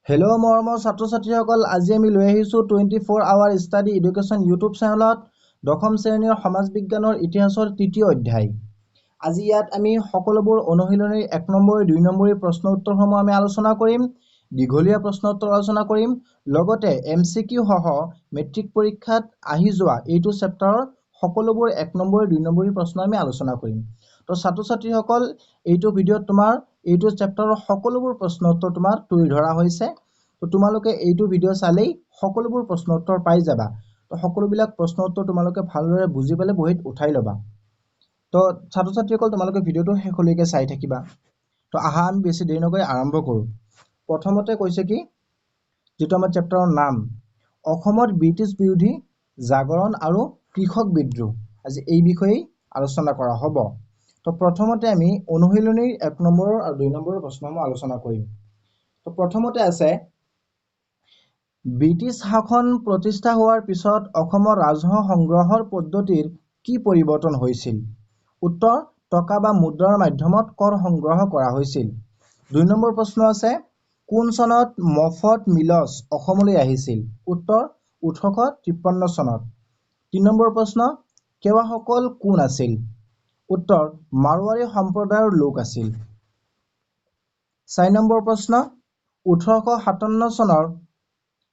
Hello' মৰমৰ ছাত্ৰ ছাত্ৰীসকল, আজি আমি লৈ আহিছোঁ 24 আৱাৰ ষ্টাডি এডুকেশ্যন ইউটিউব চেনেলত দশম শ্ৰেণীৰ সমাজ বিজ্ঞানৰ ইতিহাসৰ তৃতীয় অধ্যায়। আজি ইয়াত আমি সকলোবোৰ অনুশীলনীৰ 1 নম্বৰ, 2 নম্বৰী প্ৰশ্ন উত্তৰসমূহ আমি আলোচনা কৰিম, দীঘলীয়া প্ৰশ্ন উত্তৰ আলোচনা কৰিম, লগতে এম চি কিউ সহ মেট্ৰিক পৰীক্ষাত আহি যোৱা এইটো চেপ্টাৰৰ সকলোবোৰ 1 নম্বৰ, 2 নম্বৰী প্ৰশ্ন আমি আলোচনা কৰিম। তো ছাত্ৰ ছাত্ৰীসকল, এইটো ভিডিঅ'ত তোমাৰ এইটো চেপ্টাৰৰ সকলোবোৰ প্ৰশ্ন উত্তৰ তোমাৰ তুলি ধৰা হৈছে। তো তোমালোকে এইটো ভিডিঅ' চালেই সকলোবোৰ প্ৰশ্ন উত্তৰ পাই যাবা। তো সকলোবিলাক প্ৰশ্ন উত্তৰ তোমালোকে ভালদৰে বুজি পালে বহীত উঠাই ল'বা। তো ছাত্ৰ ছাত্ৰীসকল, তোমালোকে ভিডিঅ'টো শেষলৈকে চাই থাকিবা। তো আহা, আমি বেছি দেৰি নকৰি আৰম্ভ কৰোঁ। প্ৰথমতে কৈছে কি, যিটো আমাৰ চেপ্টাৰৰ নাম, অসমত ব্ৰিটিছ বিৰোধী জাগৰণ আৰু কৃষক বিদ্ৰোহ, আজি এই বিষয়েই আলোচনা কৰা হ'ব। তো প্ৰথমতে আমি অনুশীলনীৰ 1 নম্বৰ আৰু 2 নম্বৰৰ প্ৰশ্নসমূহ আলোচনা কৰিম। তো প্ৰথমতে আছে, ব্ৰিটিছ শাসন প্ৰতিষ্ঠা হোৱাৰ পিছত অসমৰ ৰাজহ সংগ্ৰহৰ পদ্ধতিৰ কি পৰিৱৰ্তন হৈছিল? উত্তৰ, টকা বা মুদ্ৰাৰ মাধ্যমত কৰ সংগ্ৰহ কৰা হৈছিল। 2 নম্বৰ প্ৰশ্ন আছে, কোন চনত মফত মিলছ অসমলৈ আহিছিল? উত্তৰ, 1853 চনত। 3 নম্বৰ প্ৰশ্ন, কেৱাসকল কোন আছিল? উত্তৰ, মাৰোৱাৰী সম্প্ৰদায়ৰ লোক আছিল। 4 নম্বৰ প্ৰশ্ন, 1857 চনৰ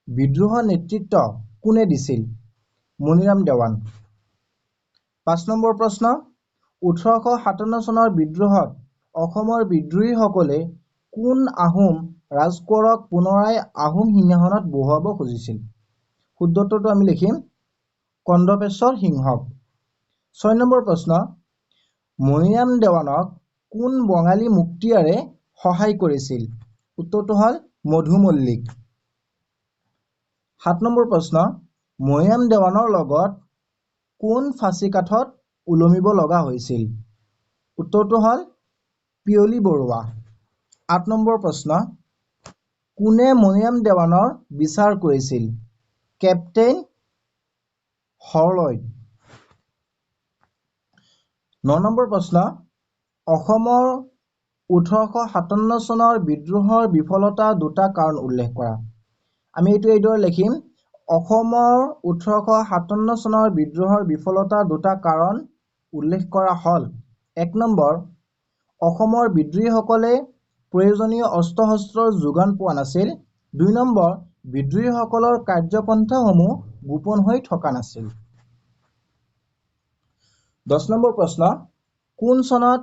বিদ্ৰোহৰ নেতৃত্ব কোনে দিছিল? মণিৰাম দেৱান। 5 নম্বৰ প্ৰশ্ন, 1857 চনৰ বিদ্ৰোহত অসমৰ বিদ্ৰোহীসকলে কোন আহোম ৰাজকোঁৱৰক পুনৰাই আহোম সিংহাসনত বহুৱাব খুজিছিল? শুদ্ধ উত্তৰটো আমি লিখিম কন্দৰ্পেশ্বৰ সিংহক। 6 নম্বৰ প্ৰশ্ন, মণিৰাম দেৱানক কোন বঙালী মুক্তিয়াৰে সহায় কৰিছিল? উত্তৰটো হ'ল মধু মল্লিক। 7 নম্বৰ প্ৰশ্ন, মণিৰাম দেৱানৰ লগত কোন ফাঁচী কাঠত ওলমিব লগা হৈছিল? উত্তৰটো হ'ল পিয়লি বৰুৱা। 8 নম্বৰ প্ৰশ্ন, কোনে মণিৰাম দেৱানৰ বিচাৰ কৰিছিল? কেপ্টেইন হৰলইড। 9 নম্বৰ প্ৰশ্ন, অসমৰ 1857 চনৰ বিদ্ৰোহৰ বিফলতা দুটা কাৰণ উল্লেখ কৰা। আমি এইটো এইদৰে লিখিম, অসমৰ 1857 চনৰ বিদ্ৰোহৰ বিফলতাৰ দুটা কাৰণ উল্লেখ কৰা হ'ল। 1 নম্বৰ, অসমৰ বিদ্ৰোহীসকলে প্ৰয়োজনীয় অস্ত্ৰ শস্ত্ৰৰ যোগান পোৱা নাছিল। 2 নম্বৰ, বিদ্ৰোহীসকলৰ কাৰ্যপন্থাসমূহ গোপন হৈ থকা নাছিল। 10 নম্বৰ প্ৰশ্ন, কোন চনত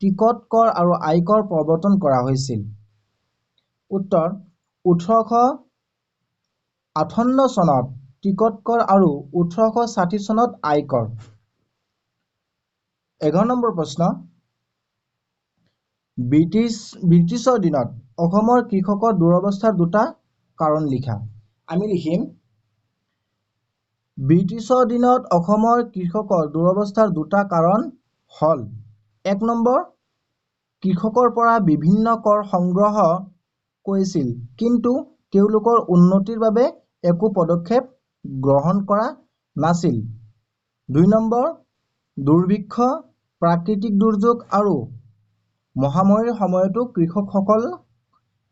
টিকট কৰ আৰু আয়কৰ প্ৰৱৰ্তন কৰা হৈছিল? উত্তৰ, 1858 চনত টিকট কৰ আৰু 1860 চনত আয়কৰ। 11 নম্বৰ প্ৰশ্ন, ব্ৰিটিছৰ দিনত অসমৰ কৃষকৰ দুৰৱস্থাৰ দুটা কাৰণ লিখা। আমি লিখিম, ব্ৰিটিছৰ দিনত অসমৰ কৃষকৰ দুৰৱস্থাৰ দুটা কাৰণ হ'ল, 1 নম্বৰ, কৃষকৰ পৰা বিভিন্ন কৰ সংগ্ৰহ কৰিছিল, কিন্তু তেওঁলোকৰ উন্নতিৰ বাবে একো পদক্ষেপ গ্ৰহণ কৰা নাছিল। 2 নম্বৰ, দুৰ্ভিক্ষ, প্ৰাকৃতিক দুৰ্যোগ আৰু মহামাৰীৰ সময়তো কৃষকসকল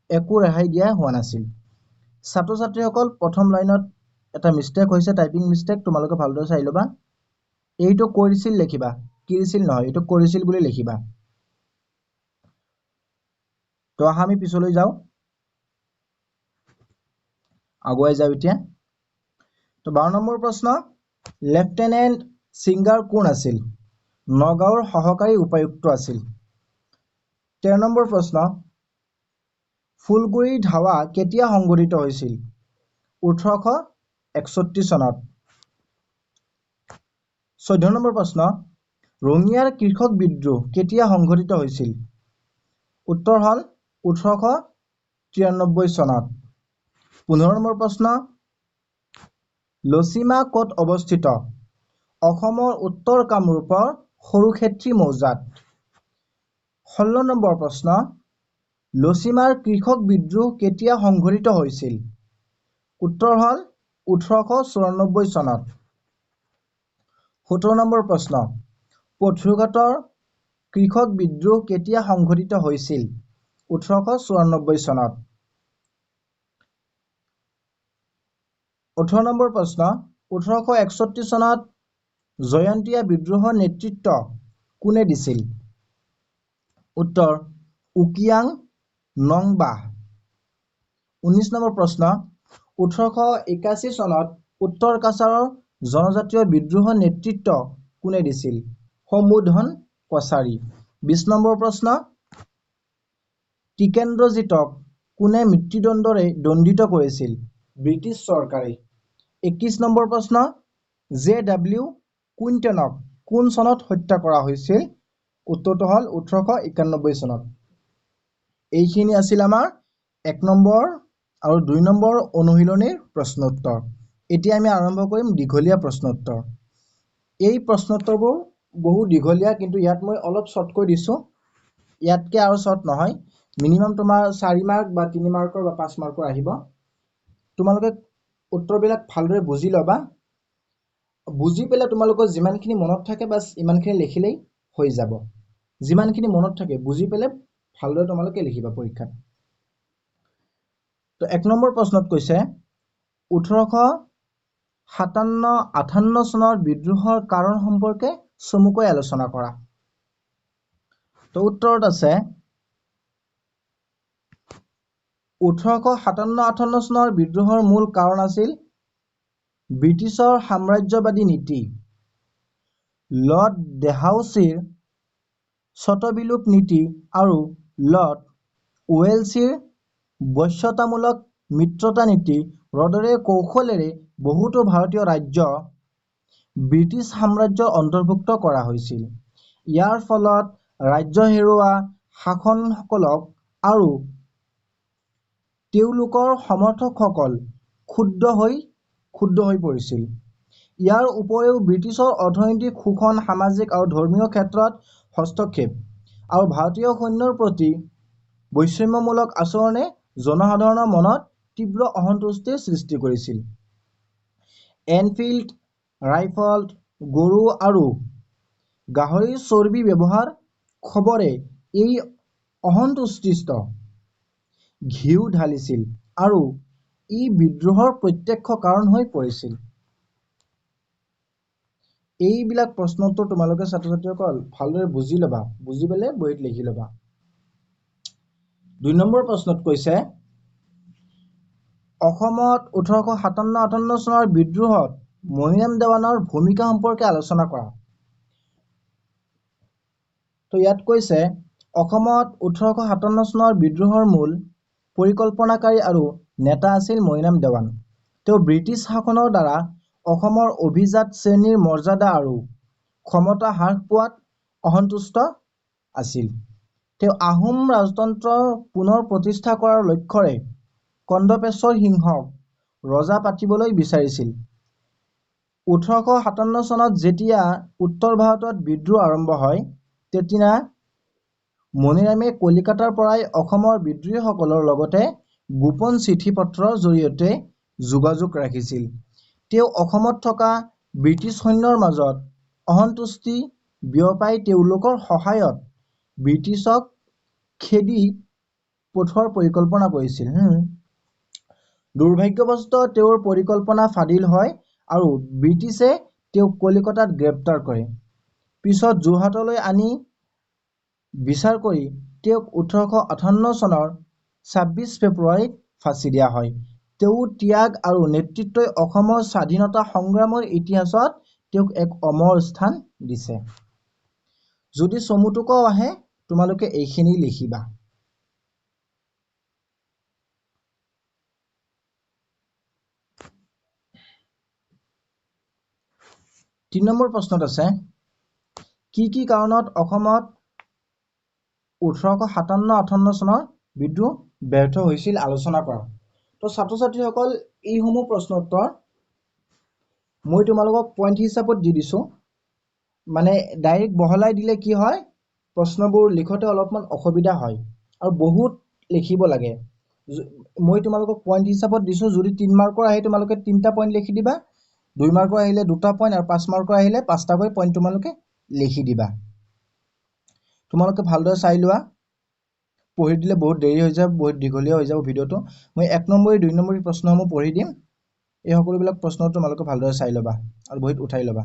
একো ৰেহাই দিয়া হোৱা নাছিল। ছাত্ৰ ছাত্ৰীসকল, প্ৰথম লাইনত এটা মিষ্টেক হৈছে, টাইপিং মিষ্টেক, তোমালোকে ভালদৰে চাই ল'বা। এইটো কৰিছিল লিখিবা, কিৰিছিল নহয়, এইটো কৰিছিল বুলি লিখিবা। তো আহা আমি পিছলৈ যাওঁ, আগুৱাই যাওঁ এতিয়া। তো 12 নম্বৰ প্ৰশ্ন, লেফটেনেণ্ট ছিংগাৰ কোন আছিল? নগাঁৱৰ সহকাৰী উপায়ুক্ত আছিল। 13 নম্বৰ প্ৰশ্ন, ফুলগুৰি ধাৱা কেতিয়া সংঘটিত হৈছিল? 1861 চনত। 14 নম্বৰ প্ৰশ্ন, ৰঙিয়াৰ কৃষক বিদ্ৰোহ কেতিয়া সংঘটিত হৈছিল? উত্তৰ হ'ল 1893 চনত। 15 নম্বৰ প্ৰশ্ন, লচিমা ক'ত অৱস্থিত? অসমৰ উত্তৰ কামৰূপৰ সৰুক্ষেত্ৰী মৌজাত। 16 নম্বৰ প্ৰশ্ন, লচিমাৰ কৃষক বিদ্ৰোহ কেতিয়া সংঘটিত হৈছিল? উত্তৰ হ'ল 1894 চনত। 17 নম্বৰ প্ৰশ্ন, পথৰুঘাটৰ কৃষক বিদ্ৰোহ কেতিয়া সংঘটিত হৈছিল? 1894 চনত। 18 নম্বৰ প্ৰশ্ন, 1861 চনত জয়ন্তীয়া বিদ্ৰোহৰ নেতৃত্ব কোনে দিছিল? উত্তৰ উকিয়াং নংবাহ। 19 নম্বৰ প্ৰশ্ন, 1881 চনত উত্তৰ কাছাৰৰ জনজাতীয় বিদ্ৰোহৰ নেতৃত্ব কোনে দিছিল? সম্বোধন কছাৰী। 20 নম্বৰ প্ৰশ্ন, টিকেন্দ্ৰজিতক কোনে মৃত্যুদণ্ডৰে দণ্ডিত কৰিছিল? ব্ৰিটিছ চৰকাৰে। 21 নম্বৰ প্ৰশ্ন, জে ডাব্লিউ কুইণ্টনক কোন চনত হত্যা কৰা হৈছিল? উত্তৰটো হ'ল 1891 চনত। এইখিনি আছিল আমাৰ 1 নম্বৰ আৰু 2 নম্বৰ অনুশীলনীৰ প্ৰশ্নোত্তৰ। এতিয়া আমি আৰম্ভ কৰিম দীঘলীয়া প্ৰশ্নোত্তৰ। এই প্ৰশ্নোত্তৰবোৰ বহু দীঘলীয়া, কিন্তু ইয়াত মই অলপ শ্বৰ্টকৈ দিছোঁ, ইয়াতকৈ আৰু শ্বৰ্ট নহয়। মিনিমাম তোমাৰ 4 মাৰ্ক বা 3 মাৰ্কৰ বা 5 মাৰ্কৰ আহিব। তোমালোকে উত্তৰবিলাক ভালদৰে বুজি ল'বা, বুজি পেলাই তোমালোকৰ যিমানখিনি মনত থাকে বাছ ইমানখিনি লিখিলেই হৈ যাব। যিমানখিনি মনত থাকে বুজি পেলাই ভালদৰে তোমালোকে লিখিবা পৰীক্ষাত। তো 1 নম্বৰ প্ৰশ্নত কৈছে 1857-58 চনৰ বিদ্ৰোহৰ কাৰণ সম্পৰ্কে চমুকৈ আলোচনা কৰা। তো উত্তৰত আছে 1857-58 চনৰ বিদ্ৰোহৰ মূল কাৰণ আছিল ব্ৰিটিছৰ সাম্ৰাজ্যবাদী নীতি, লৰ্ড ডেলহাউছিৰ স্বত্ববিলোপ নীতি আৰু লৰ্ড ৱেলছিৰ বশ্যতামূলক মিত্ৰতা নীতি ৰদৰে কৌশলেৰে বহুতো ভাৰতীয় ৰাজ্য ব্ৰিটিছ সাম্ৰাজ্যৰ অন্তৰ্ভুক্ত কৰা হৈছিল। ইয়াৰ ফলত ৰাজ্য হেৰুওৱা শাসকসকল আৰু তেওঁলোকৰ সমৰ্থকসকল ক্ষুব্ধ হৈ পৰিছিল। ইয়াৰ উপৰিও ব্ৰিটিছৰ অৰ্থনৈতিক শোষণ, সামাজিক আৰু ধৰ্মীয় ক্ষেত্ৰত হস্তক্ষেপ আৰু ভাৰতীয় সৈন্যৰ প্ৰতি বৈষম্যমূলক আচৰণে জনসাধাৰণৰ মনত তীব্ৰ অসন্তুষ্টিৰ সৃষ্টি কৰিছিল। এনফিল্ড ৰাইফল, গৰু আৰু গাহৰিৰ চৰ্বি ব্যৱহাৰ খবৰে এই অসন্তুষ্টিত ঘিউ ঢালিছিল আৰু ই বিদ্ৰোহৰ প্ৰত্যক্ষ কাৰণ হৈ পৰিছিল। এইবিলাক প্ৰশ্নোত্তৰ তোমালোকে ছাত্ৰ-ছাত্ৰীসকল ভালদৰে বুজি ল'বা, বুজি পেলাই বহীত লিখি ল'বা। 2 নম্বৰ প্ৰশ্নত কৈছে অসমত 1857-58 চনৰ বিদ্ৰোহত মণিৰাম দেৱানৰ ভূমিকা সম্পৰ্কে আলোচনা কৰা। তো ইয়াত কৈছে অসমত 1857 চনৰ বিদ্ৰোহৰ মূল পৰিকল্পনাকাৰী আৰু নেতা আছিল মণিৰাম দেৱান। তেওঁ ব্ৰিটিছ শাসনৰ দ্বাৰা অসমৰ অভিজাত শ্ৰেণীৰ মৰ্যাদা আৰু ক্ষমতা হ্ৰাস পোৱাত অসন্তুষ্ট আছিল। তেওঁ আহোম ৰাজতন্ত্ৰ পুনৰ প্ৰতিষ্ঠা কৰাৰ লক্ষ্যৰে কন্দৰ্পেশ্বৰ সিংহক ৰজা পাতিবলৈ বিচাৰিছিল। 1857 চনত যেতিয়া উত্তৰ ভাৰতত বিদ্ৰোহ আৰম্ভ হয়, তেতিয়া মণিৰামে কলিকতাৰ পৰাই অসমৰ বিদ্ৰোহীসকলৰ লগতে গোপন চিঠি পত্ৰৰ জৰিয়তে যোগাযোগ ৰাখিছিল। তেওঁ অসমত থকা ব্ৰিটিছ সৈন্যৰ মাজত অসন্তুষ্টি বিয়পাই তেওঁলোকৰ সহায়ত ব্ৰিটিছক খেদি পঠোৱাৰ পৰিকল্পনা কৰিছিল। দুৰ্ভাগ্যবশতঃ তেওঁৰ পৰিকল্পনা ফাদিল হয় আৰু ব্ৰিটিছে তেওঁক কলিকতাত গ্ৰেপ্তাৰ কৰে। পিছত যোৰহাটলৈ আনি বিচাৰ কৰি তেওঁক 1858 চনৰ 26 ফেব্ৰুৱাৰীত ফাঁচি দিয়া হয়। তেওঁৰ ত্যাগ আৰু নেতৃত্বই অসমৰ স্বাধীনতা সংগ্ৰামৰ ইতিহাসত তেওঁক এক অমৰ স্থান দিছে। যদি চমুটোকো আহে তোমালোকে এইখিনি লিখিবা। 3 নম্বৰ প্ৰশ্নত আছে কি কি কাৰণত অসমত 1857-58 চনৰ বিদ্ৰোহ ব্যৰ্থ হৈছিল আলোচনা কৰা। তো ছাত্ৰ-ছাত্ৰীসকল, এইসমূহ প্ৰশ্নোত্তৰ মই তোমালোকক পইণ্ট হিচাপত দি দিছোঁ, মানে ডাইৰেক্ট বহলাই দিলে কি হয় প্ৰশ্নবোৰ লিখোঁতে অলপমান অসুবিধা হয় আৰু বহুত লিখিব লাগে। মই তোমালোকক পইণ্ট হিচাপত দিছোঁ, যদি 3 মাৰ্কৰ আহে তোমালোকে 3টা পইণ্ট লিখি দিবা, 2 মাৰ্কৰ আহিলে 2টা পইণ্ট আৰু 5 মাৰ্কৰ আহিলে 5টাকৈ পইণ্ট তোমালোকে লিখি দিবা। তোমালোকে ভালদৰে চাই লোৱা, পঢ়ি দিলে বহুত দেৰি হৈ যাব, বহুত দীঘলীয়া হৈ যাব ভিডিঅ'টো। মই 1 নম্বৰী 2 নম্বৰী প্ৰশ্নসমূহ পঢ়ি দিম। এই সকলোবিলাক প্ৰশ্ন তোমালোকে ভালদৰে চাই ল'বা আৰু বহীত উঠাই ল'বা।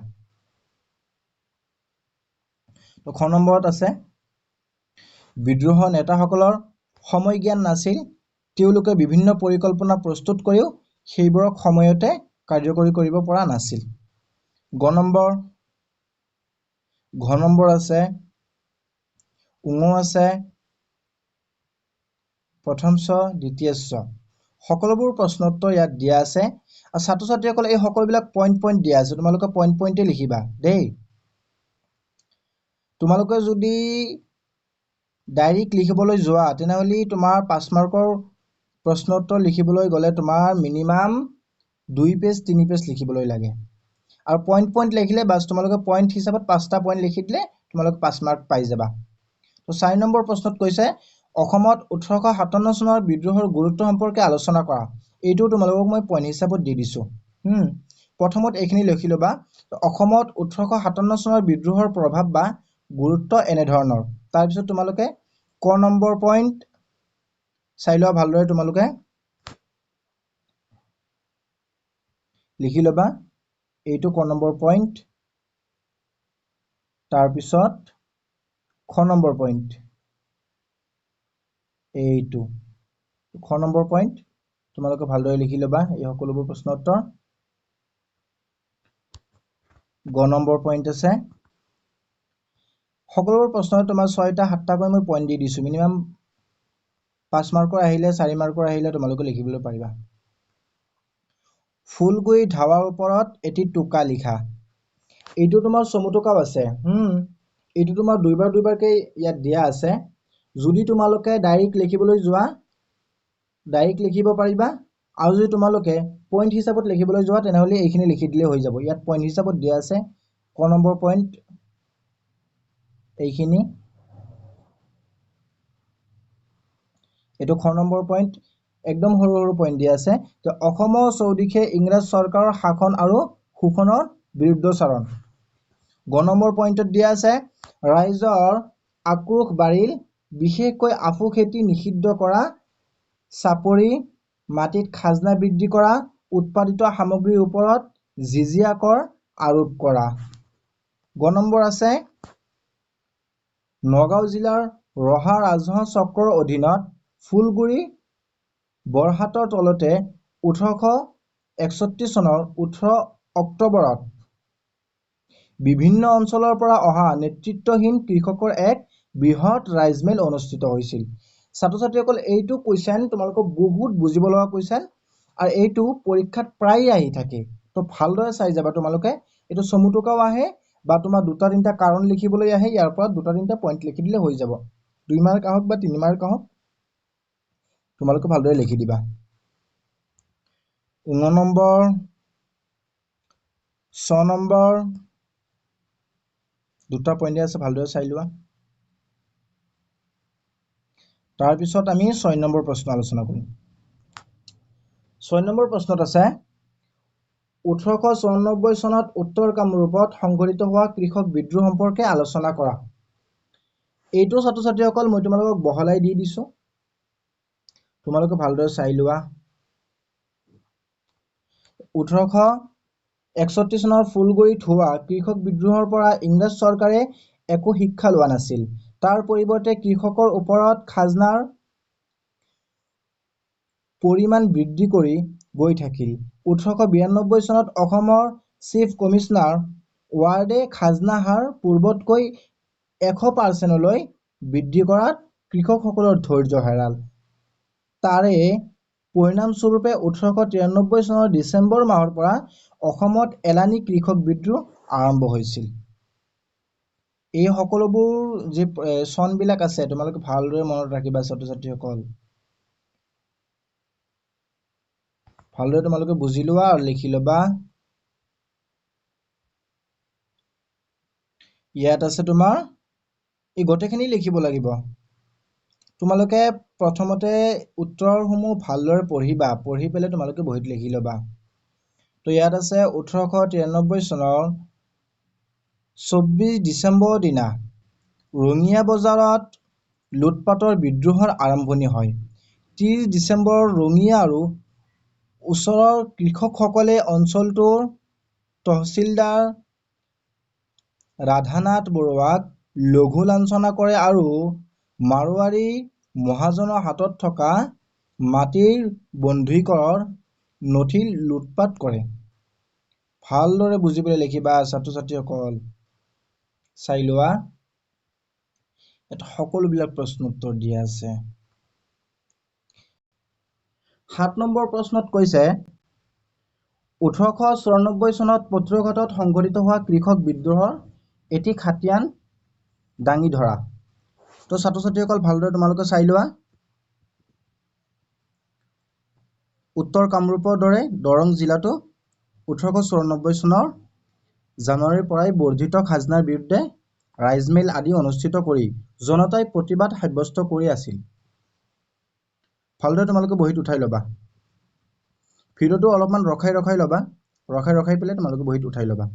তো খ নম্বৰত আছে বিদ্ৰোহৰ নেতাসকলৰ সময় জ্ঞান নাছিল, তেওঁলোকে বিভিন্ন পৰিকল্পনা প্ৰস্তুত কৰিও সেইবোৰক সময়তে কাৰ্যকৰী কৰিব পৰা নাছিল। গ নম্বৰ, ঘ নম্বৰ আছে, উঙ আছে, প্ৰথম চ, দ্বিতীয় চ, সকলোবোৰ প্ৰশ্নোত্তৰ ইয়াত দিয়া আছে। আৰু ছাত্ৰ ছাত্ৰীসকলে এই সকলোবিলাক পইণ্ট পইণ্ট দিয়া আছে, তোমালোকে পইণ্ট পইণ্টে লিখিবা দেই। তোমালোকে যদি ডাইৰেক্ট লিখিবলৈ যোৱা তেনেহ'লে তোমাৰ 5 মাৰ্কৰ প্ৰশ্নোত্তৰ লিখিবলৈ গ'লে তোমাৰ মিনিমাম 2 পেজ 3 পেজ লিখিবলৈ লাগে। আৰু পইণ্ট পইণ্ট লিখিলে বাছ তোমালোকে পইণ্ট হিচাপত 5টা পইণ্ট লিখি দিলে তোমালোকে 5 মাৰ্ক পাই যাবা। তো 4 নম্বৰ প্ৰশ্নত কৈছে অসমত 1857 চনৰ বিদ্ৰোহৰ গুৰুত্ব সম্পৰ্কে আলোচনা কৰা। এইটো তোমালোকক মই পইণ্ট হিচাপত দি দিছোঁ। প্ৰথমত এইখিনি লিখি ল'বা, অসমত 1857 চনৰ বিদ্ৰোহৰ প্ৰভাৱ বা গুৰুত্ব এনেধৰণৰ। তাৰপিছত তোমালোকে ক নম্বৰ পইণ্ট চাই লোৱা ভালদৰে, তোমালোকে লিখি ল'বা এইটো ক নম্বৰ পইণ্ট। তাৰপিছত খ নম্বৰ পইণ্ট, এইটো খ নম্বৰ পইণ্ট তোমালোকে ভালদৰে লিখি ল'বা এই সকলোবোৰ প্ৰশ্ন উত্তৰ। গ নম্বৰ পইণ্ট আছে, সকলোবোৰ প্ৰশ্ন তোমাৰ 6টা 7টাকৈ মই পইণ্ট দি দিছোঁ। মিনিমাম 5 মাৰ্কৰ আহিলে 4 মাৰ্কৰ আহিলে তোমালোকে লিখিবলৈ পাৰিবা। ফুলগুৰি ধাৱাৰ ওপৰত এটি টোকা লিখা। এইটো তোমাৰ চমু টোকাও আছে। এইটো তোমাৰ দুইবাৰ দুইবাৰকৈ ইয়াত দিয়া আছে। যদি তোমালোকে ডাইৰেক্ট লিখিবলৈ যোৱা ডাইৰেক্ট লিখিব পাৰিবা, আৰু যদি তোমালোকে পইণ্ট হিচাপত লিখিবলৈ যোৱা তেনেহ'লে এইখিনি লিখি দিলে হৈ যাব। ইয়াত পইণ্ট হিচাপত দিয়া আছে, ক নম্বৰ পইণ্ট এইখিনি, এইটো খ নম্বৰ পইণ্ট, একদম সৰু সৰু পইণ্ট দিয়া আছে। তো অসমৰ চৌদিশে ইংৰাজ চৰকাৰৰ শাসন আৰু শোষণৰ বিৰুদ্ধচাৰণ। গ নম্বৰ পইণ্টত দিয়া আছে ৰাইজৰ আক্ৰোশ বাঢ়িল, বিশেষকৈ আফু খেতি নিষিদ্ধ কৰা, চাপৰি মাটিত খাজনা বৃদ্ধি কৰা, উৎপাদিত সামগ্ৰীৰ ওপৰত জিজিয়া কৰ আৰোপ কৰা। গ নম্বৰ আছে নগাঁও জিলাৰ ৰহা ৰাজহ চক্ৰৰ অধীনত ফুলগুৰি বৰহাটৰ তলতে 1861 চনৰ 18 অক্টোবৰত বিভিন্ন অঞ্চলৰ পৰা অহা নেতৃত্বহীন কৃষকৰ এক বৃহৎ ৰাইজমেল অনুষ্ঠিত হৈছিল। ছাত্ৰ ছাত্ৰীসকল এইটো কুৱেশ্যন তোমালোকক বহুত বুজিব লগা কুৱেশ্যন আৰু এইটো পৰীক্ষাত প্ৰায়ে আহি থাকে, তো ভালদৰে চাই যাবা তোমালোকে। এইটো চমু টোকাও আহে বা তোমাৰ 2টা 3টা কাৰণ লিখিবলৈ আহে, ইয়াৰ পৰা 2টা 3টা পইণ্ট লিখি দিলে হৈ যাব। 2 মাৰ্ক আহক বা 3 মাৰ্ক আহক তোমালোকে ভালদৰে লিখি দিবা। 9 নম্বৰ, 6 নম্বৰ 2টা পইণ্ট আছে, ভালদৰে চাই লোৱা। তাৰপিছত আমি 6 নম্বৰ প্ৰশ্ন আলোচনা কৰিম। 6 নম্বৰ প্ৰশ্নত আছে 1894 চনত উত্তৰ কামৰূপত সংঘটিত হোৱা কৃষক বিদ্ৰোহ সম্পৰ্কে আলোচনা কৰা। এইটো ছাত্ৰ ছাত্ৰীসকল মই তোমালোকক বহলাই দি দিছোঁ, তোমালোকে ভালদৰে চাই লোৱা। 1861 চনৰ ফুলগুৰিত হোৱা কৃষক বিদ্ৰোহৰ পৰা ইংৰাজ চৰকাৰে একো শিক্ষা লোৱা নাছিল। তাৰ পৰিৱৰ্তে কৃষকৰ ওপৰত খাজনাৰ পৰিমাণ বৃদ্ধি কৰি গৈ থাকিল। 1892 চনত অসমৰ চিফ কমিছনাৰ ৱাৰ্ডে খাজনা হাৰ পূৰ্বতকৈ 100%লৈ বৃদ্ধি কৰাত কৃষকসকলৰ ধৈৰ্য হেৰাল। তাৰে পৰিণামস্বৰূপে 1893 চনৰ ডিচেম্বৰ মাহৰ পৰা অসমত এলানি কৃষক বিদ্ৰোহ আৰম্ভ হৈছিল। এই সকলোবোৰ যি চনবিলাক আছে তোমালোকে ভালদৰে মনত ৰাখিবা ছাত্ৰ ছাত্ৰীসকল, ভালদৰে তোমালোকে বুজি লোৱা আৰু লিখি ল'বা। ইয়াত আছে তোমাৰ এই গোটেইখিনি লিখিব লাগিব। তোমালোকে প্ৰথমতে উত্তৰসমূহ ভালদৰে পঢ়িবা, পঢ়ি পেলাই তোমালোকে বহীত লিখি ল'বা। তো ইয়াত আছে 1893 চনৰ 24 ডিচেম্বৰ দিনা ৰঙিয়া বজাৰত লুটপাটৰ বিদ্ৰোহৰ আৰম্ভণি হয়। 30 ডিচেম্বৰৰ ৰঙিয়া আৰু ওচৰৰ কৃষকসকলে অঞ্চলটোৰ তহচিলদাৰ ৰাধানাথ বৰুৱাক লঘু লাঞ্ছনা কৰে আৰু মাৰোৱাৰী মহাজনৰ হাতত থকা মাটিৰ বন্ধীকৰৰ নথি লুটপাত কৰে। ভালদৰে বুজি পেলাই লিখিবা ছাত্ৰ-ছাত্ৰীসকল। চাই লোৱা, ইয়াত সকলোবিলাক প্ৰশ্ন উত্তৰ দিয়া আছে। 7 নম্বৰ প্ৰশ্নত কৈছে, 1894 চনত পথৰুঘাটত সংঘটিত হোৱা কৃষক বিদ্ৰোহৰ এটি খাতিয়ান দাঙি ধৰা। ছাত্ৰ-ছাত্ৰীসকল ভালদৰে তোমালোকে চাই লোৱা। উত্তৰ কামৰূপৰ দৰে দৰং জিলাতো 1894 চনৰ জানুৱাৰীৰ পৰাই বৰ্ধিত খাজনাৰ বিৰুদ্ধে ৰাইজমেল আদি অনুষ্ঠিত কৰি জনতাই প্ৰতিবাদ সাব্যস্ত কৰি আছিল। ভালদৰে তোমালোকে বহীত উঠাই ল'বা। ভিডিঅ'টো অলপমান ৰখাই ৰখাই ল'বা, ৰখাই ৰখাই পেলাই তোমালোকে বহীত উঠাই ল'বা।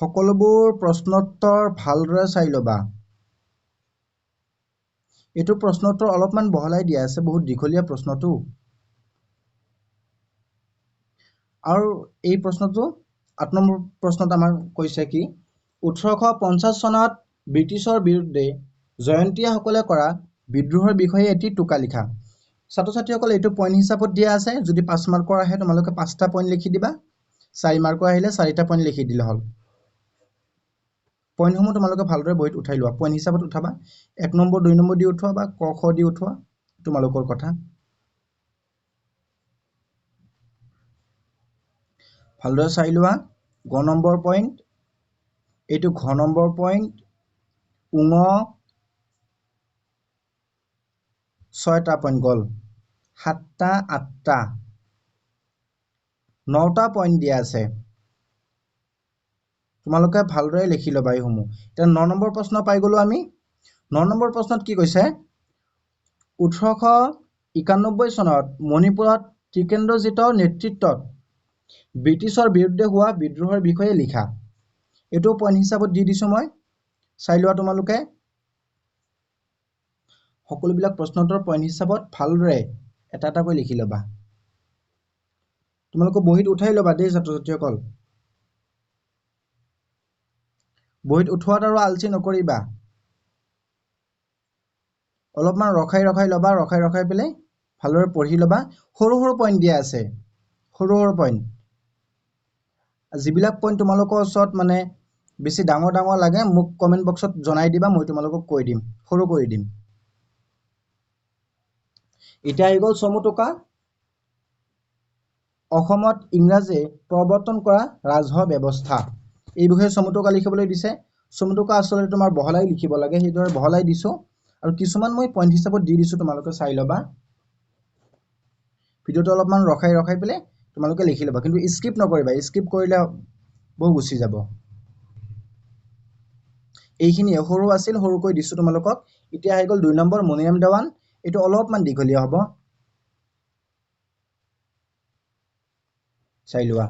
সকলোবোৰ প্ৰশ্নোত্তৰ ভালদৰে চাই ল'বা। এইটো প্ৰশ্নোত্তৰ অলপমান বহলাই দিয়া আছে, বহুত দীঘলীয়া প্ৰশ্নটো। আৰু এই প্ৰশ্নটো 8 নম্বৰ প্ৰশ্নত আমাৰ কৈছে কি, 1850 চনত ব্ৰিটিছৰ বিৰুদ্ধে জয়ন্তীয়াসকলে কৰা বিদ্ৰোহৰ বিষয়ে এটি টোকা লিখা। ছাত্ৰ-ছাত্ৰীসকল এইটো পইণ্ট হিচাপত দিয়া আছে। যদি 5 মাৰ্কৰ আহে তোমালোকে 5টা পইণ্ট লিখি দিবা, 4 মাৰ্কৰ আহিলে 4টা পইণ্ট লিখি দিলে হ'ল। পইণ্টসমূহ তোমালোকে ভালদৰে বহীত উঠাই লোৱা, পইণ্ট হিচাপত উঠাবা। 1 নম্বৰ 2 নম্বৰ দি উঠোৱা বা ক খ দি উঠোৱা, তোমালোকৰ কথা। ভালদৰে চাই লোৱা। গ নম্বৰ পইণ্ট, এইটো ঘ নম্বৰ পইণ্ট, উঙ 6টা পইণ্ট গ'ল, 7টা 8টা 9টা পইণ্ট দিয়া আছে। তোমালোকে ভালদৰে লিখি ল'বা এইসমূহ। এতিয়া 9 নম্বৰ প্ৰশ্ন পাই গ'লো আমি। 9 নম্বৰ প্ৰশ্নত কি কৈছে, 1891 চনত মণিপুৰত টিকেন্দ্ৰজিতৰ নেতৃত্বত ব্ৰিটিছৰ বিৰুদ্ধে হোৱা বিদ্ৰোহৰ বিষয়ে লিখা। এইটো পইণ্ট হিচাপত দি দিছো মই, চাই লোৱা তোমালোকে। সকলোবিলাক প্ৰশ্নোত্তৰ পইণ্ট হিচাপত ভালদৰে এটা এটাকৈ লিখি ল'বা। তোমালোকে বহীত উঠাই ল'বা দেই ছাত্ৰ-ছাত্ৰীসকল। বহীত উঠোৱাত আৰু আলচি নকৰিবা, অলপমান ৰখাই ৰখাই ল'বা, ৰখাই ৰখাই পেলাই ভালদৰে পঢ়ি ল'বা। সৰু সৰু পইণ্ট দিয়া আছে, সৰু সৰু পইণ্ট। যিবিলাক পইণ্ট তোমালোকৰ ওচৰত বেছি ডাঙৰ ডাঙৰ লাগে মোক কমেণ্ট বক্সত জনাই দিবা, মই তোমালোকক কৈ দিম, সৰু কৰি দিম। এতিয়া আহি গ'ল চমু টোকা। অসমত ইংৰাজে প্ৰৱৰ্তন কৰা ৰাজহ ব্যৱস্থা, এই বিষয়ে চমু টোকা লিখিবলৈ দিছে। চমু টোকা আচলতে তোমাৰ বহলাই লিখিব লাগে, সেইদৰে বহলাই দিছো আৰু কিছুমান মই পইণ্ট হিচাপত দি দিছো, তোমালোকে চাই ল'বা। ভিডিঅ'টো অলপমান ৰখাই ৰখাই পেলাই তোমালোকে লিখি ল'বা, কিন্তু স্কিপ নকৰিবা, স্কিপ কৰিলে বহু গুচি যাব। এইখিনিয়ে সৰু আছিল, সৰুকৈ দিছো তোমালোকক। এতিয়া আহি গ'ল 2 নম্বৰ মণিৰাম দেৱান, এইটো অলপমান দীঘলীয়া হ'ব, চাই লোৱা।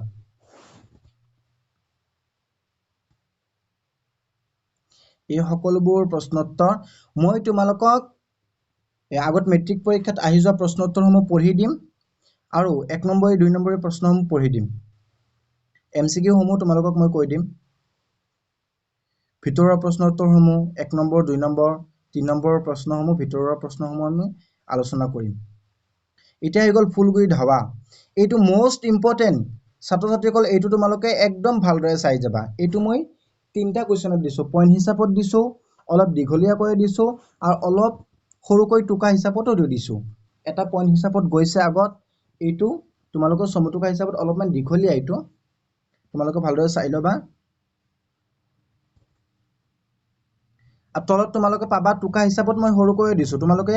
এই সকলোবোৰ প্ৰশ্নোত্তৰ মই তোমালোকক আগত মেট্ৰিক পৰীক্ষাত আহি যোৱা প্ৰশ্নোত্তৰসমূহ পঢ়ি দিম আৰু 1 নম্বৰ 2 নম্বৰৰ প্ৰশ্নসমূহ পঢ়ি দিম। এম চি কিউসমূহ তোমালোকক মই কৈ দিম। ভিতৰুৱা প্ৰশ্নোত্তৰসমূহ 1 নম্বৰ 2 নম্বৰ 3 নম্বৰৰ প্ৰশ্নসমূহ ভিতৰুৱা প্ৰশ্নসমূহ আমি আলোচনা কৰিম। এতিয়া আহি গ'ল ফুলগুৰি ধাৱা, এইটো মষ্ট ইম্পৰ্টেণ্ট ছাত্ৰ-ছাত্ৰীসকল, এইটো তোমালোকে একদম ভালদৰে চাই যাবা। এইটো মই 3টা কুৱেশ্যনত দিছোঁ, পইণ্ট হিচাপত দিছোঁ, অলপ দীঘলীয়াকৈ দিছোঁ আৰু অলপ সৰুকৈ টোকা হিচাপতো দি দিছোঁ। এটা পইণ্ট হিচাপত গৈছে আগত, এইটো তোমালোকৰ চমু টোকা হিচাপত অলপমান দীঘলীয়া, এইটো তোমালোকে ভালদৰে চাই ল'বা। আৰু তলত তোমালোকে পাবা টোকা হিচাপত মই সৰুকৈয়ে দিছোঁ, তোমালোকে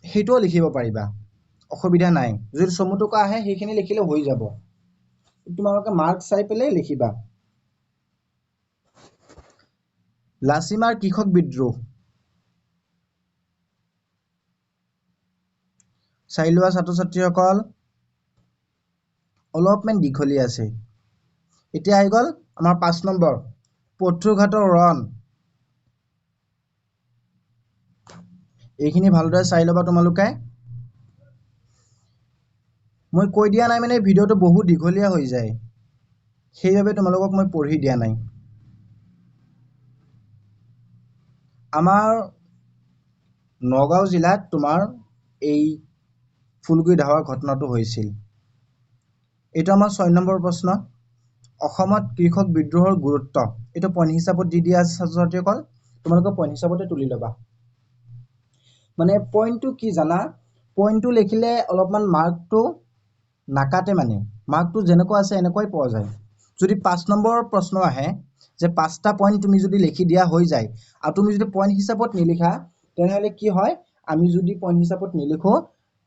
সেইটোও লিখিব পাৰিবা, অসুবিধা নাই। যদি চমু টোকা আহে সেইখিনি লিখিলে হৈ যাব, তোমালোকে মাৰ্ক চাই পেলাই লিখিবা। লাচিমাৰ কৃষক বিদ্ৰোহ চাই লোৱা ছাত্ৰ-ছাত্ৰীসকল, অলপমান দীঘলীয়া আছে। এতিয়া আহি গ'ল আমাৰ 5 নম্বৰ পথৰুঘাটৰ ৰণ। এইখিনি ভালদৰে চাই ল'বা তোমালোকে। মই কৈ দিয়া নাই মানে ভিডিঅ'টো বহুত দীঘলীয়া হৈ যায়, সেইবাবে তোমালোকক মই পঢ়ি দিয়া নাই। আমাৰ নগাঁও জিলাত তোমাৰ এই ফুলগুৰি ধাৱাৰ ঘটনাটো হৈছিল। এইটো আমাৰ 6 নম্বৰ প্ৰশ্ন। অসমত কৃষক বিদ্ৰোহৰ গুৰুত্ব, এইটো পইণ্ট হিচাপত দি দিয়া আছে ছাত্ৰ ছাত্ৰীসকল, তোমালোকে পইণ্ট হিচাপতে তুলি ল'বা। মানে পইণ্টটো কি জানা, পইণ্টটো লিখিলে অলপমান মাৰ্কটো নাকাটে, মানে মাৰ্কটো যেনেকুৱা আছে এনেকুৱাই পোৱা যায়। যদি 5 নম্বৰ প্ৰশ্ন আহে যে 5টা পইণ্ট তুমি যদি লিখি দিয়া হৈ যায় আৰু তুমি যদি পইণ্ট হিচাপত নিলিখা তেনেহ'লে কি হয়, আমি যদি পইণ্ট হিচাপত নিলিখোঁ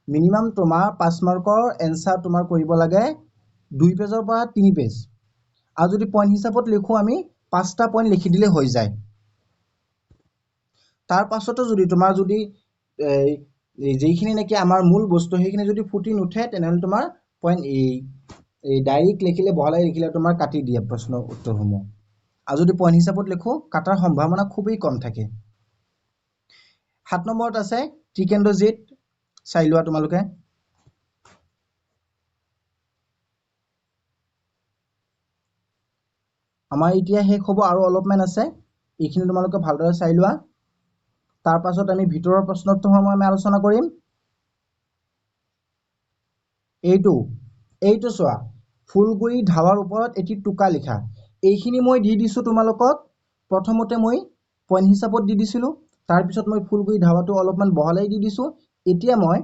মিনিমাম তোমাৰ 5 মাৰ্কৰ এনচাৰ তোমাৰ কৰিব লাগে 2 পেজৰ পৰা 3 পেজ, আৰু যদি পইণ্ট হিচাপত লিখোঁ আমি 5টা পইণ্ট লিখি দিলে হৈ যায়। তাৰ পাছতো যদি তোমাৰ যদি যিখিনি নেকি আমাৰ মূল বস্তু সেইখিনি যদি ফুটি নুঠে তেনেহ'লে তোমাৰ পইণ্ট এই ডাইৰেক্ট লিখিলে বহলাই লিখিলে তোমাৰ কাটি দিয়ে প্ৰশ্ন উত্তৰসমূহ। আৰু যদি পইণ্ট হিচাপত লিখোঁ কাটাৰ সম্ভাৱনা খুবেই কম থাকে। 7 নম্বৰত আছে টিকেন্দ্ৰজিৎ, চাই লোৱা তোমালোকে। আমাৰ এতিয়া শেষ হ'ব আৰু অলপমান আছে, এইখিনি তোমালোকে ভালদৰে চাই লোৱা। তাৰ পাছত আমি ভিতৰৰ প্ৰশ্নোত্তৰসমূহ আমি আলোচনা কৰিম। এইটো চোৱা, ফুলগুৰি ধাৱাৰ ওপৰত এটি টোকা লিখা। এইখিনি মই দি দিছোঁ তোমালোকক, প্ৰথমতে মই পইণ্ট হিচাপত দি দিছিলোঁ, তাৰপিছত মই ফুলগুৰি ধাৱাটো অলপমান বহলাই দি দিছোঁ, এতিয়া মই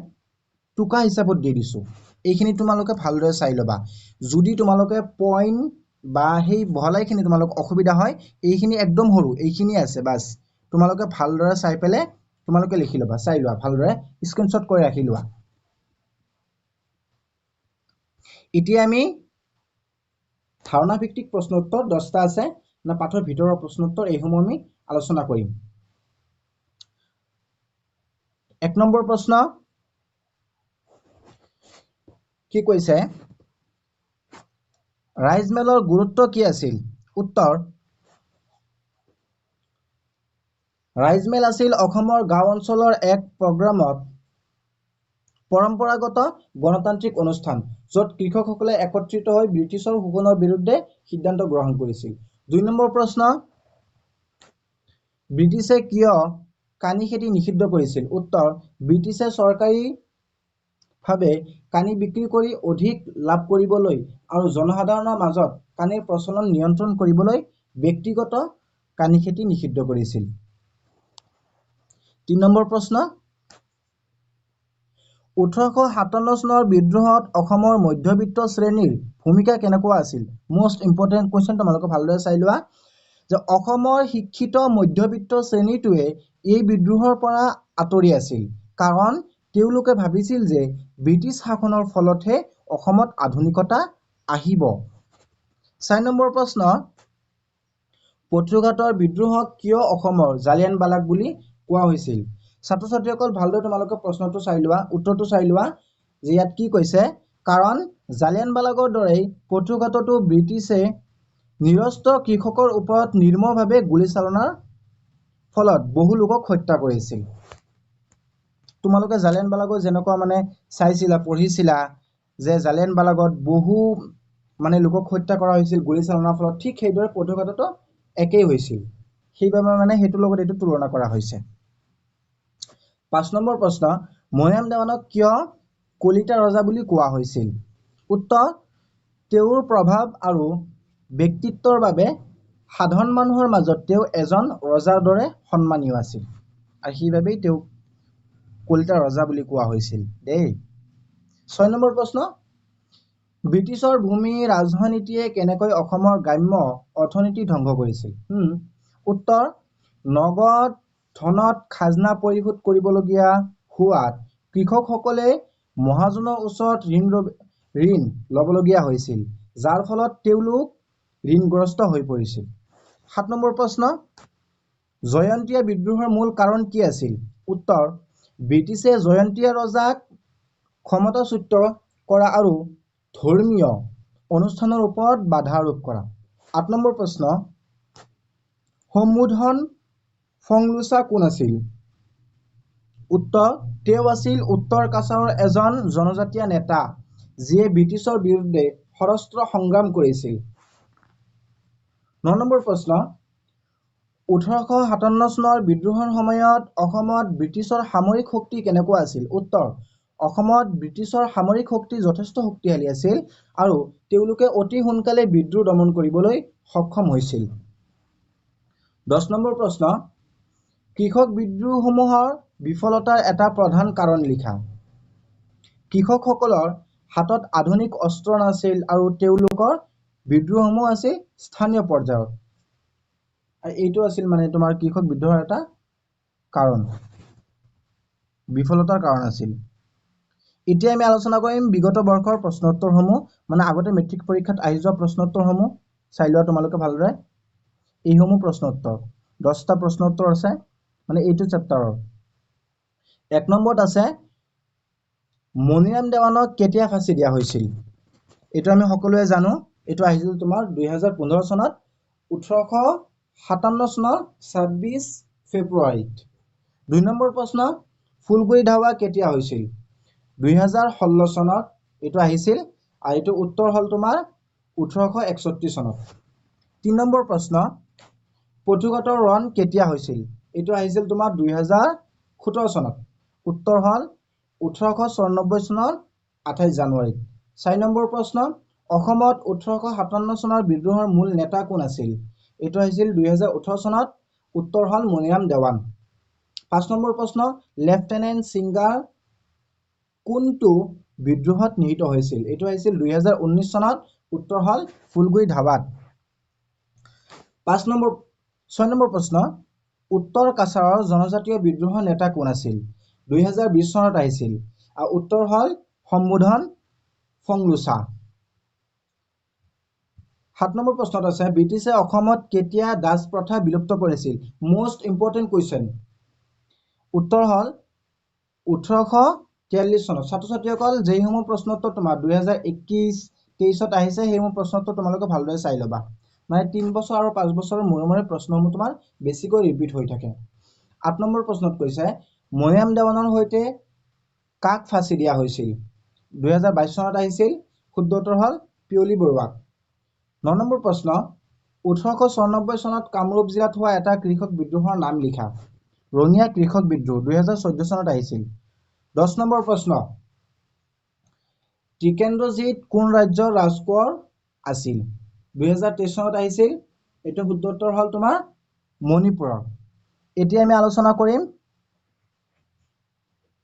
টোকা হিচাপত দি দিছোঁ। এইখিনি তোমালোকে ভালদৰে চাই ল'বা। যদি তোমালোকে পইণ্ট বা সেই বহলাইখিনি তোমালোক অসুবিধা হয়, এইখিনি একদম সৰু, এইখিনি আছে বাছ, তোমালোকে ভালদৰে চাই পেলাই তোমালোকে লিখি ল'বা, চাই লোৱা ভালদৰে, স্ক্ৰীনশ্বট কৰি ৰাখি লোৱা। এতিয়া আমি ধাৰণাভিত্তিক প্ৰশ্নোত্তৰ 10টা আছে না পাঠৰ ভিতৰৰ প্ৰশ্নোত্তৰ, এইসমূহ আমি আলোচনা কৰিম। 1 নম্বৰ প্ৰশ্ন কি কৈছে, ৰাইজমেলৰ গুৰুত্ব কি আছিল? উত্তৰ, ৰাইজমেল আছিল অসমৰ গাঁও অঞ্চলৰ এক প্ৰগ্ৰামত পৰম্পৰাগত গণতান্ত্ৰিক অনুষ্ঠান, য'ত কৃষকসকলে একত্ৰিত হৈ ব্ৰিটিছৰ শোষণৰ বিৰুদ্ধে সিদ্ধান্ত গ্ৰহণ কৰিছিল। 2 নম্বৰ প্ৰশ্ন, ব্ৰিটিছে কিয় কানি খেতি নিষিদ্ধ কৰিছিল? উত্তৰ, ব্ৰিটিছে চৰকাৰীভাৱে কানি বিক্ৰী কৰি অধিক লাভ কৰিবলৈ আৰু জনসাধাৰণৰ মাজত কানিৰ প্ৰচলন নিয়ন্ত্ৰণ কৰিবলৈ ব্যক্তিগত কানি খেতি নিষিদ্ধ কৰিছিল। 3 নম্বৰ প্ৰশ্ন, 1857 চনৰ বিদ্ৰোহত অসমৰ মধ্যবিত্ত শ্ৰেণীৰ ভূমিকা কেনেকুৱা আছিল? মষ্ট ইম্পৰ্টেণ্ট কুৱেশ্যন, তোমালোকে ভালদৰে চাই লোৱা। যে অসমৰ শিক্ষিত মধ্যবিত্ত শ্ৰেণীটোৱে এই বিদ্ৰোহৰ পৰা আঁতৰি আছিল, কাৰণ তেওঁলোকে ভাবিছিল যে ব্ৰিটিছ শাসনৰ ফলতহে অসমত আধুনিকতা আহিব। 4 নম্বৰ প্ৰশ্ন, পথৰুঘাটৰ বিদ্ৰোহক কিয় অসমৰ জালিয়ানবালাগ বুলি কোৱা হৈছিল? ছাত্ৰ ছাত্ৰীসকল ভালদৰে তোমালোকে প্ৰশ্নটো চাই লোৱা, উত্তৰটো চাই লোৱা যে ইয়াত কি কৈছে, কাৰণ জালিয়ানবালাগৰ দৰেই পথৰুঘাটতো ব্ৰিটিছে নিৰস্ত্ৰ কৃষকৰ ওপৰত নিৰ্মমভাৱে গুলীচালনাৰ ফলত বহু লোকক হত্যা কৰিছিল। তোমালোকে জালিয়ানবালাগৰ যেনেকুৱা মানে চাইছিলা, পঢ়িছিলা যে জালিয়ানবালাগত বহু মানে লোকক হত্যা কৰা হৈছিল গুলীচালনাৰ ফলত, ঠিক সেইদৰে পথৰুঘাটতো একেই হৈছিল, সেইবাবে মানে সেইটোৰ লগত এইটো তুলনা কৰা হৈছে। 5 নম্বৰ প্ৰশ্ন, মণিৰাম দেৱানক কিয় কলিতা ৰজা বুলি কোৱা হৈছিল? উত্তৰ, তেওঁৰ প্ৰভাৱ আৰু ব্যক্তিত্বৰ বাবে সাধাৰণ মানুহৰ মাজত তেওঁ এজন ৰজাৰ দৰে সন্মানীয় আছিল আৰু সেইবাবেই তেওঁক কলিতা ৰজা বুলি কোৱা হৈছিল দেই। 6 নম্বৰ প্ৰশ্ন, ব্ৰিটিছৰ ভূমি ৰাজনীতিয়ে কেনেকৈ অসমৰ গ্ৰাম্য অৰ্থনীতি ধ্বংস কৰিছিল? উত্তৰ, নগদ ধনত খাজনা পৰিশোধ কৰিবলগীয়া হোৱাত কৃষকসকলে মহাজনৰ ওচৰত ঋণ ল'বলগীয়া হৈছিল, যাৰ ফলত তেওঁলোক ঋণগ্ৰস্ত হৈ পৰিছিল। 7 নম্বৰ প্ৰশ্ন, জয়ন্তীয়া বিদ্ৰোহৰ মূল কাৰণ কি আছিল? উত্তৰ, ব্ৰিটিছে জয়ন্তীয়া ৰজাক ক্ষমতাচ্যুত কৰা আৰু ধৰ্মীয় অনুষ্ঠানৰ ওপৰত বাধা আৰোপ কৰা। 8 নম্বৰ প্ৰশ্ন, সম্বোধন ফংলুচা কোন আছিল? উত্তৰ, তেওঁ আছিল উত্তৰ কাছাৰৰ এজন জনজাতীয় নেতা, যিয়ে ব্ৰিটিছৰ বিৰুদ্ধে সশস্ত্ৰ সংগ্ৰাম কৰিছিল। 9 নম্বৰ প্ৰশ্ন, 1857 চনৰ বিদ্ৰোহৰ সময়ত অসমত ব্ৰিটিছৰ সামৰিক শক্তি কেনেকুৱা আছিল? উত্তৰ, অসমত ব্ৰিটিছৰ সামৰিক শক্তি যথেষ্ট শক্তিশালী আছিল আৰু তেওঁলোকে অতি সোনকালে বিদ্ৰোহ দমন কৰিবলৈ সক্ষম হৈছিল। 10 নম্বৰ প্ৰশ্ন, কৃষক বিদ্ৰোহসমূহৰ বিফলতাৰ এটা প্ৰধান কাৰণ লিখা। কৃষকসকলৰ হাতত আধুনিক অস্ত্ৰ নাছিল আৰু তেওঁলোকৰ বিদ্ৰোহসমূহ আছিল স্থানীয় পৰ্যায়ত। এইটো আছিল মানে তোমাৰ কৃষক বিদ্ৰোহৰ এটা কাৰণ, বিফলতাৰ কাৰণ আছিল। এতিয়া আমি আলোচনা কৰিম বিগত বৰ্ষৰ প্ৰশ্নোত্তৰসমূহ, মানে আগতে মেট্ৰিক পৰীক্ষাত আহি যোৱা প্ৰশ্নোত্তৰসমূহ চাই লোৱা তোমালোকে ভালদৰে। এইসমূহ প্ৰশ্নোত্তৰ, 10টা প্ৰশ্নোত্তৰ আছে মানে এইটো চেপ্টাৰৰ। 1 নম্বৰত আছে, মণিৰাম দেৱানক কেতিয়া ফাঁচি দিয়া হৈছিল? এইটো আমি সকলোৱে জানো, এইটো আহিছিল তোমাৰ 2015 চনত, 1857 চনৰ 26 ফেব্ৰুৱাৰীত। 2 নম্বৰ প্ৰশ্ন, ফুলগুৰি ধাৱা কেতিয়া হৈছিল? 2016 চনত এইটো আহিছিল আৰু এইটো উত্তৰ হ'ল তোমাৰ 1861 চনত। 3 নম্বৰ প্ৰশ্ন, পথুঘাটৰ ৰণ কেতিয়া হৈছিল? এইটো আহিছিল তোমাৰ 2017 চনত, উত্তৰ হ'ল 1894 চনৰ 28 জানুৱাৰীত। 4 নম্বৰ প্ৰশ্ন, অসমত 1857 চনৰ বিদ্ৰোহৰ মূল নেতা কোন আছিল? এইটো আহিছিল 2018 চনত, উত্তৰ হ'ল মণিৰাম দেৱান। 5 নম্বৰ প্ৰশ্ন, লেফটেনেণ্ট ছিংগাৰ কোনটো বিদ্ৰোহত নিহিত হৈছিল? এইটো আহিছিল 2019 চনত, উত্তৰ হ'ল ফুলগুৰি ধাবাত। 6 নম্বৰ প্ৰশ্ন, উত্তৰ কাছাৰৰ জনজাতীয় বিদ্ৰোহৰ নেতা কোন আছিল? 2020 চনত আহিছিল আৰু উত্তৰ হ'ল সম্বোধন ফংলুচা। 7 নম্বৰ প্ৰশ্নত আছে, ব্ৰিটিছে অসমত কেতিয়া দাস প্ৰথা বিলুপ্ত কৰিছিল? Most important question. উত্তৰ হ'ল 1843 চনত। ছাত্ৰ ছাত্ৰীসকল, যিসমূহ প্ৰশ্নোত্তৰ তোমাৰ 2021 23ত আহিছে, সেইসমূহ প্ৰশ্নোত্তৰ তোমালোকে ভালদৰে চাই ল'বা। মানে 3 বছৰ আৰু 5 বছৰৰ মূৰে মূৰে প্ৰশ্নসমূহ তোমাৰ বেছিকৈ ৰিপিট হৈ থাকে। 8 নম্বৰ প্ৰশ্নত কৈছে, মণিৰাম দেৱানৰ সৈতে কাক ফাঁচি দিয়া হৈছিল? 2022 চনত আহিছিল, শুদ্ধ উত্তৰ হ'ল পিয়লি বৰুৱাক। 9 নম্বৰ প্ৰশ্ন, 1894 চনত কামৰূপ জিলাত হোৱা এটা কৃষক বিদ্ৰোহৰ নাম লিখা। ৰঙিয়া কৃষক বিদ্ৰোহ 2014 চনত আহিছিল। 10 নম্বৰ প্ৰশ্ন, টিকেন্দ্ৰজিৎ কোন ৰাজ্যৰ ৰাজকোঁৱৰ আছিল? 2023 চনত আহিছিল, এইটো শুদ্ধ উত্তৰ হ'ল তোমাৰ মণিপুৰৰ। এতিয়া আমি আলোচনা কৰিম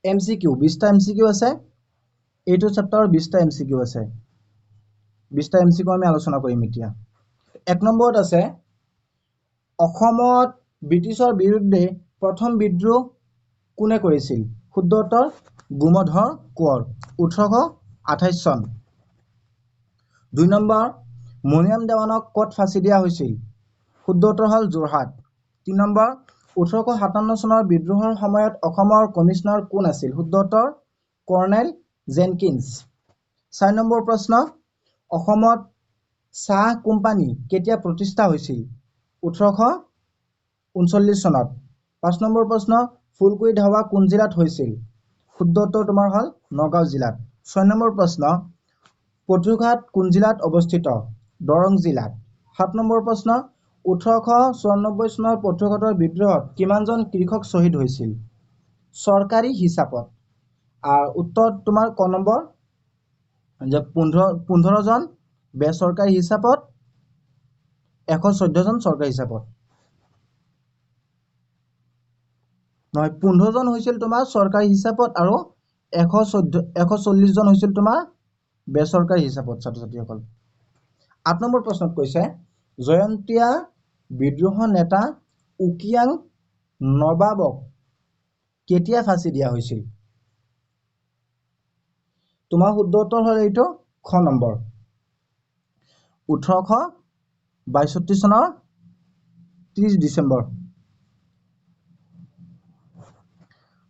এম চি কিউ, 20টা এম চি কিউ আছে এইটো চেপ্টাৰৰ, 20টা এম চি কিউ আছে, 20টা এম চি কিউ আমি আলোচনা কৰিম এতিয়া। 1 নম্বৰত আছে, অসমত ব্ৰিটিছৰ বিৰুদ্ধে প্ৰথম বিদ্ৰোহ কোনে কৰিছিল? শুদ্ধ উত্তৰ গোমধৰ কোঁৱৰ, 1828 চন। 2 নম্বৰ, মণিৰাম দেৱানক ক'ত ফাঁচি দিয়া হৈছিল? শুদ্ধ উত্তৰ হ'ল যোৰহাট। 3 নম্বৰ, 1857 চনৰ বিদ্ৰোহৰ সময়ত অসমৰ কমিছনাৰ কোন আছিল? শুদ্ধ উত্তৰ কৰ্ণেল জেনকিন্স। 4 নম্বৰ প্ৰশ্ন, অসমত চাহ কোম্পানী কেতিয়া প্ৰতিষ্ঠা হৈছিল? 1839 চনত। 5 নম্বৰ প্ৰশ্ন, ফুলগুৰি ধাৱা কোন জিলাত হৈছিল? শুদ্ধ উত্তৰ তোমাৰ হ'ল নগাঁও জিলাত। 6 নম্বৰ প্ৰশ্ন, পথুঘাট কোন জিলাত অৱস্থিত? দৰং জিলাত। 7 নম্বৰ প্ৰশ্ন, 1894 চনৰ পথুঘাটৰ বিদ্ৰোহত কিমানজন কৃষক শ্বহীদ হৈছিল চৰকাৰী হিচাপত? আৰু উত্তৰ তোমাৰ ক নম্বৰ, যে 15জন বেচৰকাৰী হিচাপত, 114জন চৰকাৰী হিচাপত। নহয়, 15জন হৈছিল তোমাৰ চৰকাৰী হিচাপত আৰু 140জন হৈছিল তোমাৰ বেচৰকাৰী হিচাপত। ছাত্ৰ ছাত্ৰীসকল, 8 নম্বৰ প্ৰশ্নত কৈছে, জয়ন্তীয়া বিদ্ৰোহৰ নেতা উকিয়াং নবাবক কেতিয়া ফাঁচি দিয়া হৈছিল? তোমাৰ শুদ্ধ উত্তৰ হ'ল এইটো খ নম্বৰ, 1862 চনৰ 30 ডিচেম্বৰ।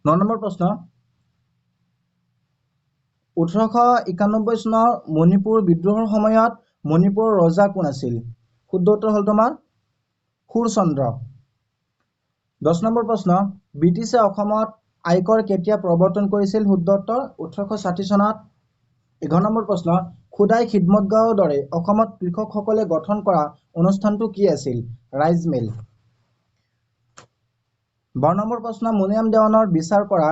9 নম্বৰ প্ৰশ্ন, 1891 চনৰ মণিপুৰ বিদ্ৰোহৰ সময়ত মণিপুৰৰ ৰজা কোন আছিল? শুদ্ধ উত্তৰ হ'ল তোমাৰ সুৰচন্দ্ৰ। 10 নম্বৰ প্ৰশ্ন, ব্ৰিটিছে অসমত আয়কৰ কেতিয়া প্ৰৱৰ্তন কৰিছিল? শুদ্ধ উত্তৰ 1860 চনত। 11 নম্বৰ প্ৰশ্ন, খোদাই খিদমতগাৰৰ দৰে অসমত কৃষকসকলে গঠন কৰা অনুষ্ঠানটো কি আছিল? ৰাইজমেল। 12 নম্বৰ প্ৰশ্ন, মণিৰাম দেৱানৰ বিচাৰ কৰা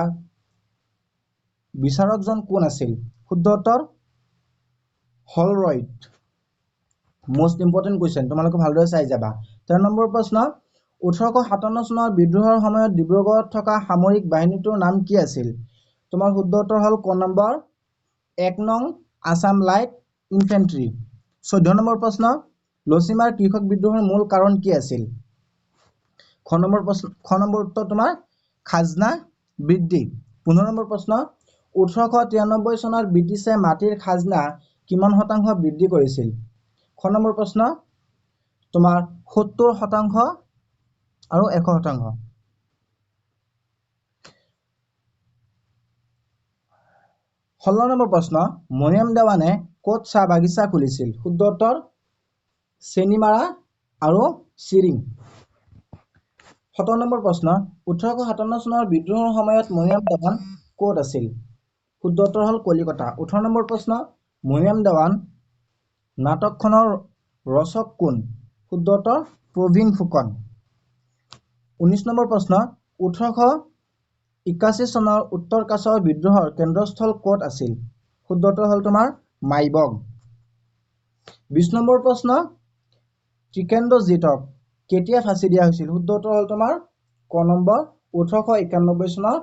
বিচাৰকজন কোন আছিল? শুদ্ধ উত্তৰ হলৰইড। মষ্ট ইম্পৰ্টেণ্ট কুৱেশ্যন, তোমালোকে ভালদৰে চাই যাবা। 13 নম্বৰ প্ৰশ্ন, 1857 চনৰ বিদ্ৰোহৰ সময়ত ডিব্ৰুগড়ত থকা সামৰিক বাহিনীটোৰ নাম কি আছিল? তোমাৰ শুদ্ধ উত্তৰ হ'ল ক নম্বৰ 1 নং আছাম লাইট ইনফেণ্ট্ৰি। 14 নম্বৰ প্ৰশ্ন, লছিমাৰ কৃষক বিদ্ৰোহৰ মূল কাৰণ কি আছিল? খ নম্বৰ প্ৰশ্ন, খ নম্বৰ উত্তৰ তোমাৰ খাজনা বৃদ্ধি। 15 নম্বৰ প্ৰশ্ন, 1893 চনত ব্ৰিটিছে মাটিৰ খাজনা কিমান শতাংশ বৃদ্ধি কৰিছিল? খ নম্বৰ প্ৰশ্ন তোমাৰ 70 শতাংশ আৰু 100 শতাংশ। 16 নম্বৰ প্ৰশ্ন, মণিৰাম দেৱানে ক'ত চাহ বাগিচা খুলিছিল? শুদ্ধ উত্তৰ চেনিমাৰা আৰু চিৰিং। 17 নম্বৰ প্ৰশ্ন, 1857 চনৰ বিদ্ৰোহৰ সময়ত মণিৰাম দেৱান ক'ত আছিল? শুদ্ধ উত্তৰ হ'ল কলিকতা। 18 নম্বৰ প্ৰশ্ন, মণিৰাম দেৱান নাটকখনৰ ৰচক কোন? শুদ্ধ উত্তৰ প্ৰবীণ ফুকন। 19 নম্বৰ প্ৰশ্ন, 1881 চনৰ উত্তৰ কাছাৰ বিদ্ৰোহৰ কেন্দ্ৰস্থল ক'ত আছিল? শুদ্ধ উত্তৰ হ'ল তোমাৰ মাইবং। 20 নম্বৰ প্ৰশ্ন, টিকেন্দ্ৰজিতক কেতিয়া ফাঁচি দিয়া হৈছিল? শুদ্ধ উত্তৰ হ'ল তোমাৰ ক নম্বৰ 1891 চনৰ